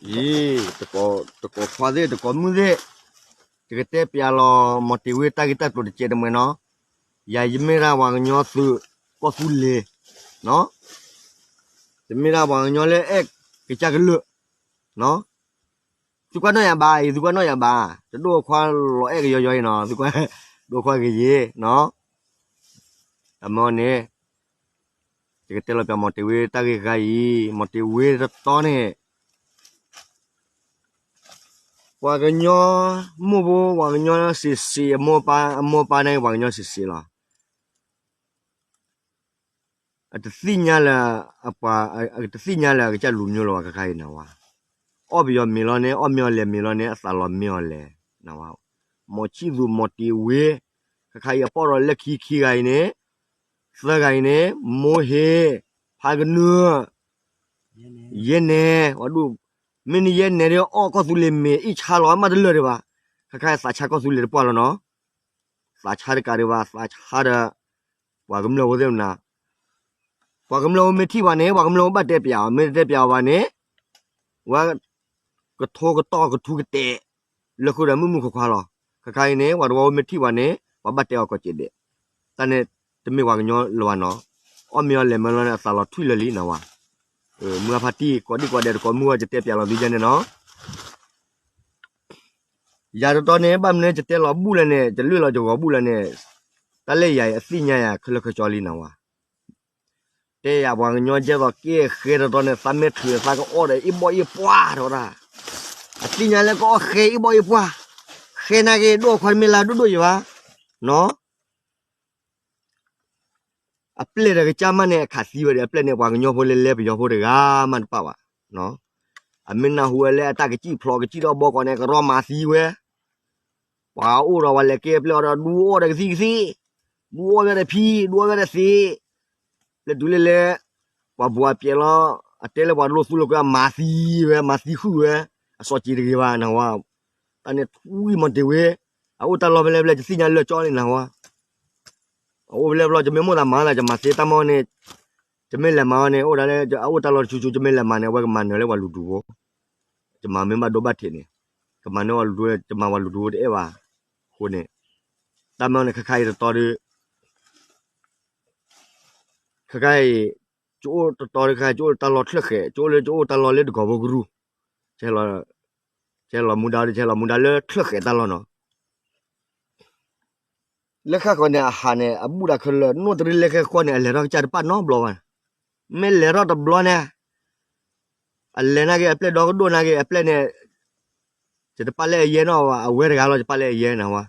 ယံၤ, တကိးခွါသ့ၣ် တကိးမုၣ်သ့ၣ်, ယကတဲပျးလီၤ မီၤတ့ၤဝ့တၢ်ဂ့ၢ်တၢ်ကျိၤတစဲးတမှဲၤနီၤ. ယၤယမ့ၢ်ဒၣ်ပှၤကညီသုးကီၢ်သူလ့ၤ, ယမ့ၢ်ဒၣ်ပှၤကညီလၢအဲၣ်ကစၢ်ကလုာ်, သုကွၢ်နီၣ်ယၤဘၣ်အံၤ, သုကွၢ်နီၣ်ယၤဘၣ်, တဒိၣ်ခွါလီၤအဲၣ်ကယီယီအံၤနီၤ, သုကွၢ်ဒိၣ်ခွါဂ့ၤယ့ၤနီၤ. အမ့ၢ်န့ၣ် ယကတဲလီၤပျးမီၤတ့ၤဝ့တၢ်ဂ့ၢ်ဂၤအံၤ, မီၤတ့ၤဝ့တတီန့ၣ် ပှၤကညီမိၢ်ဖိ ပှၤကညီစ့စ့, အမိၢ်ပၢ်န့ၣ် ပှၤကညီစ့စ့လီၤ. အတသ့ၣ်ညါလၢ အပှၤ, အတသ့ၣ်ညါလၢအကစၢ်လူၤမၠိလီၤဝဲ ခါခါအံၤနဝဲ. အီၣ်ပယီၤမ့ၤလီၤန့ၣ်, အီၣ်မ့ၢ်အီၤလဲၤမ့ၤလီၤန့ၣ်, အသးလီၤမ့ၢ်အီၤလဲၤနဝဲ. မီၤဆံၣ်သူၤ မီၤတ့ၤဝ့, ခါခါအံၤအပီၢ်ဒီးလၢခံခံဂၤအံၤန့ၣ်, သၢဂၤအံၤန့ၣ်, မိၢ်ဟ့ၣ်, ဖးကနုာ်, ယဲၢ်နဲ, ပှၤဒိၣ်, မ့ၢ်နယဲၢ်နဲဒီးအီၣ်ကီၢ်သူလ့ၤမ့ၤအံၣ်ဆါလီၤမးတလၢာ်ဒံးဘၣ်. ခါခါအံၤသးဆါကီၢ်သူလ့ၤတပှၢ်လီၤနီၤ. သးဆါတကးဒံးဘၣ်, သးဆါဒီး ပှၤကမျၢၢ်ဖိသ့ၣ်မနၤ, ပှၤကမျၢၢ်ဖိမ့ၢ်ထံၣ်ပှၤန့ၣ် ပှၤကမျၢၢ်ဖိဘၣ်တဲပျးအီၤ, မ့ၢ်တတဲပျးအီၤဘၣ်န့ၣ်, ဝဲကထိကတီၢ်ကထူကတဲာ် လၢဃုာ်ဒီးမုၢ်မုၢ်ခွါခွါလီၤ. ခါခါအံၤန့ၣ် ပှၤတဝီဖိမ့ၢ်ထံၣ်ပှၤန့ၣ် ပှၤဘၣ်တဲအီၤကိးကဲးဒဲး, တၢ်န့ၣ်တမ့ၢ်ပှၤကညီလၢၤဘၣ်နီၤ. အီၣ်မ့ၢ်အီၤလဲၤမ့ၤလီၤန့ၣ် အသးလီၤထွံၣ်လၢာ်လံနဝဲ. မုၢ်အဖါတံၢ် ကိးဒံကိးဒဲးတကိးမုၢ်ဂီၢ် ယတဲပျးလီၤသုယဲန့ၣ်နီၤ. ယၤတတီန့ၣ် ဘၣ်မနုၤယတဲလီၤဘူၣ်လဲၣ်န့ၣ်, ယလွ့ၢ်လီၤယဂီၤဘူၣ်လဲၣ်န့ၣ်, တၢ်လၢယၤအံၤအသ့ၣ်ညါယၤခဲလၢာ်ခဲဆ့လံနဝဲ. တဲယၤပှၤကညီကဲသိးကဲဃဲတတီန့ၣ် သးမဲာ်ထံးသးကအီၣ်ဒီးအ့ၣ်ဘီၣ်အ့ၣ်ပှၢ်တဝဲဒၣ်, အသ့ၣ်ညါလၢကအီၣ်ဃဲအ့ၣ်ဘီၣ်အ့ၣ်ပှၢ်, ဃဲနာ်က့ၤဒိၣ်ခွါတမ့ၢ်လၢဒိၣ်ဒိၣ်ယံၤဘၣ်နီၤ. အပျဲၢ်တကစၢ်မးန့ၣ် အခးသံဝဲဒီး အပျဲၢ်န့ၣ် ပှၤကညီဖိလၢလဲပယီၤဖိတဂၤမးတပာ်ဘၣ်. အမ့ၢ်နၢ်ဟူဝဲလၢအတၢ်ကစံၣ်ဖျိးကစံၣ်ထီၣ်ဘီကီးန့ၣ် ကရီမၤသံဝဲ, ပှၤအိၣ်ဒီးပှၤလဲၤကဲအပျဲၢ်အီၤဒီး ဒူအိၣ်ဒီးကသံၣ်ကသံၣ်, ဒူအိၣ်ဝဲဒီးဖံ, ဒူအိၣ်ဝဲဒီးသ့း, ပျဲၢ်တုၤလၢလဲၤ, ပှၤဘိးအပျဲၢ်လီၤ, အတဲလၢပှၤလိၣ်သူလိာ်ကွဲ အမၤသံဝဲ, မၤသံဃုာ်ဝဲ, အစီၤက့ၤတဂ့ၤဘၣ်နဝဲ. တၢ်န့ၣ်ထူဝံၤမီၤတ့ၤဝ့, အအိၣ်တၢ်လီၢ်ဖဲလဲၣ်ဖဲလဲၣ် ယသ့ၣ်ညါလၢာ်ကၠီလံနဝဲ. အအိၣ်ဖဲလဲၣ်ဖဲလဲၣ် ယမ့ၢ်မိၣ်သးမၤသး ယမၤသ့တၢ်မီၢ်န့ၣ်, ယမ့ၢ်လဲၤမၤအီၤန့ၣ် အိၣ်ဒၣ်လၢအအိၣ်တၢ်လီၢ်တဆူဆူ ယမ့ၢ်လဲၤမၤန့ၣ် အဝဲကမၤနၢၤလၢပှၤလူၤဒူဖိ, ယမၤမ့ၢ်ဘၣ်ဒိဘၣ်ထံးန့ၣ်, ကမၤနၢၤပှၤလူၤဒူ, ယမၤပှၤလူၤဒူဖိတအဲၣ်ဘၣ်, အဃိန့ၣ်, တၢ်မီၢ်န့ၣ် ခါခါအံၤတတီဒီး ခဲခါအံၤ, ကအိၣ်တတီတခါ ကအိၣ်တၢ်လီၢ်ချၢၣ်ဃဲး ကအိၣ်လၢ ကအိၣ်တၢ်လီၢ်လၢတကီၢ်ဖိကရူၢ်, ကဟဲလီၤမူဒါဒီး ကဟဲလီၤမူဒါလၢချၢၣ်ဃဲးတၢ်လီၢ်နီၤ. လၢဃၣ်ဃီန့ၣ် အဟးန့ၣ် အဘူၣ်တၢ်ခဲလၢာ် နီၢ်တရံးလဲၤဃဲဃီန့ၣ် အလဲၤထီၣ်ကစၢ်တပာ်နီတဘျီဘၣ်. မ့ၢ်လဲၤထီၣ်တဘျီန့ၣ် အလဲၤနာ်က့ အပျဲၢ်ဒီကဒိၣ်နာ်က့ အပျဲၢ်န့ၣ် ယတပာ်လၢအယဲနီၤဘၣ် အဝဲတဂၤလီၤ ယပာ်လၢအယဲန့ၣ်ဝဲ.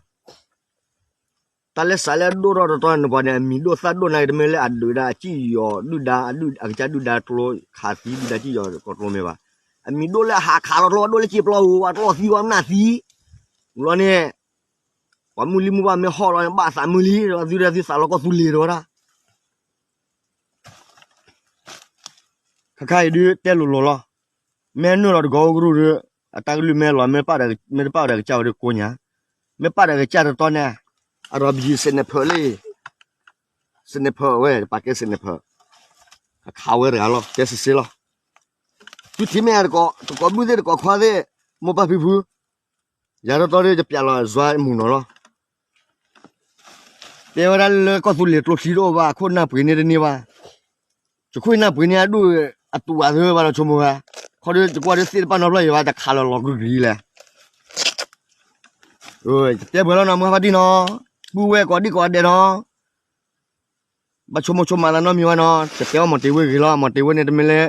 တၢ်လၢစးလၢအဒိၣ်ထီၣ်တတီန့ၣ်ပှၤန့ၣ် အမံၤဒိၣ်သၣ်ဒိၣ်နာ်က့ တမ့ၢ်လၢအဒုးဒၣ်အစံၣ်ယီၤဒုၣ်ဒါ အကစၢ်ဒုၣ်ဒါကျိ ခးသံဒုၣ်ဒါစံၣ်ယီၤကီၢ်ကျိမ့ၢ်ဘၣ်. အမံၤဒိၣ်လၢအဟးခးလီၤကျိ အဒိၣ်လၢစံာ်ပျီဧိၤ အကျိသံဝဲမနုၤသံ လီၤန့ၣ် ပှၤမုၢ်လံမုၢ်ပှၢ်မ့ၢ်ဟီၣ်လီၤန့ၣ် ဘၣ်သးမုၢ်လံ သုဒၣ်သုသးလီၤကီၢ်သူလ့ၤတဝဲဒၣ် ခါခါအံၤဒုးတဲလိၤလိၤလီၤ. မ့ၢ်နုာ်လီၤတကီၢ်ဖိကရူၢ်ဒီး အတၢ်ကလုၢ်မ့ၢ်လီၤ မ့ၢ်တပာ်ဒီးကစၢ်ဝဲဒၣ်ကိညါ, မ့ၢ်ပာ်ဒီးကစၢ်တတီန့ၣ် အရီဘယံၤ sniper လံ sniper ဝဲ ပာ်ကဲ sniper အခးဝဲတဂၤလီၤ တဲစ့စ့လီၤ. သုထံၣ်မ့ၢ်တကိး တကိးဘုၣ်သ့ၣ်တကိးခွါသ့ၣ် မိၢ်ပၢ်ဖံဖု ယၤတတီဒီး ယပျးလီၤစွါမုၢ်နီၤလီၤ. တဲဝဲဒၣ်လၢကီၢ်သူလ့ၤကျိချံတအိၣ်ဘၣ် အခိၣ်နၢ်ပှ့ၤန့ၢ်တန့ၢ်ဘၣ်. ယခိၣ်နၢ်ပှ့ၤန့ၢ်အဒိၣ်အတူးအသၢဘၣ်ဒီးဆိကမိၣ်ဝဲ, ခီဒီး ယကွၢ်ဒီးသ့ၣ်တပာ်နီတဖျၢၣ်အံၤဘၣ် တခးလီၤလီၤကရံၤကရံၤလဲၣ်. ယတဲပှဲၤလီၤနီၤ မုၢ်ဖါတံၢ်နီၤ, ပုၢ်ဝဲၢ်ကိးဒံကိးဒဲးနီၤ ဘၣ်ဆိကမိၣ်ဆိကမးသးနီတမံၤဝဲနီၤ, ယတဲအီၤမီၤတ့ၤဝ့ဂ့ၤလီၤ, မီၤတ့ၤဝ့န့ၣ်တမ့ၢ်လၢ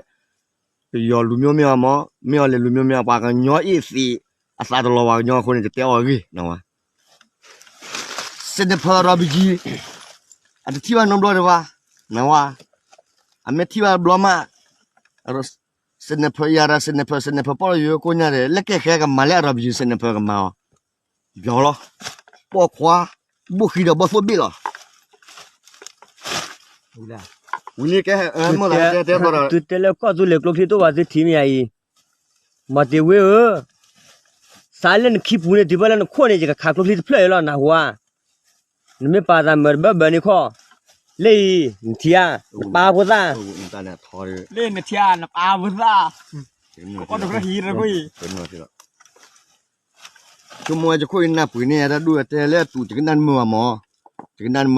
ပယီၤလူၤမ့ၢ်မ့ၢ်အီၤမး, မ့ၢ်အီၤလဲၤလူၤမ့ၢ်မ့ၢ်အီၤ ပှၤကညီအ့ၣ်သ့း အသးတလီၤပှၤကညီအဃိန့ၣ် ယတဲအီၤအဂ့ၢ်နီၤဝဲ. sniper ရီဘယံၤ အတထံၣ်ဘၣ်နီတဘျီတဘၣ်, နဝဲ, အမ့ၢ်ထံၣ်ဘၣ်တဘျီမး, sniper ယၤရၤ sniper sniper ပီၣ်လီၤယိၤကိညါဒီး လၢကဲဃဲကမၤလၢအရီဘယံၤ sniper ကမၤအီၤ ယီၤလီၤ, ပိာ်ခွါ, ဘိၣ်ဃံဒီးဘီၣ်သိၣ်ဘ့ၣ်လီၤ. ဝံၤန့ၣ်ကဲ, သုတဲလၢကီၢ်သူလ့ၤကျိချံတအိၣ်ဘၣ်သုထံၣ်မ့ၢ်ယၤအံၤ, မီၤတ့ၤဝ့ဧၢ, စးလၢနခံပူၤန့ၣ် တုၤဖဲလၢနခိၣ်န့ၣ် ယကခးကျိချံတဖျၢၣ်အံၤလီၤ နၢ်ဟူဧါ, နမ့ၢ်ပာ်သးမၢၤတဘၢဘၢန့ၣ်ခီ, လၢအံၤ, နထံၣ်ဧါ, နပၢ်ဖိသၣ်, လၢနထံၣ်ဧါ နပၢ်ဖိသၣ်, အီၣ်တရၢဟံၣ်ရၢခိၣ်အံၤ, ဆိကမိၣ်ဝဲယခိၣ်အံၤနၢ်ပှ့ၤန့ၣ် တၢ်ဒူၣ်အတဲလၢအတူး ယကနၣ်နမုာ်ဘၣ်မး, ယကနၣ်နမုာ်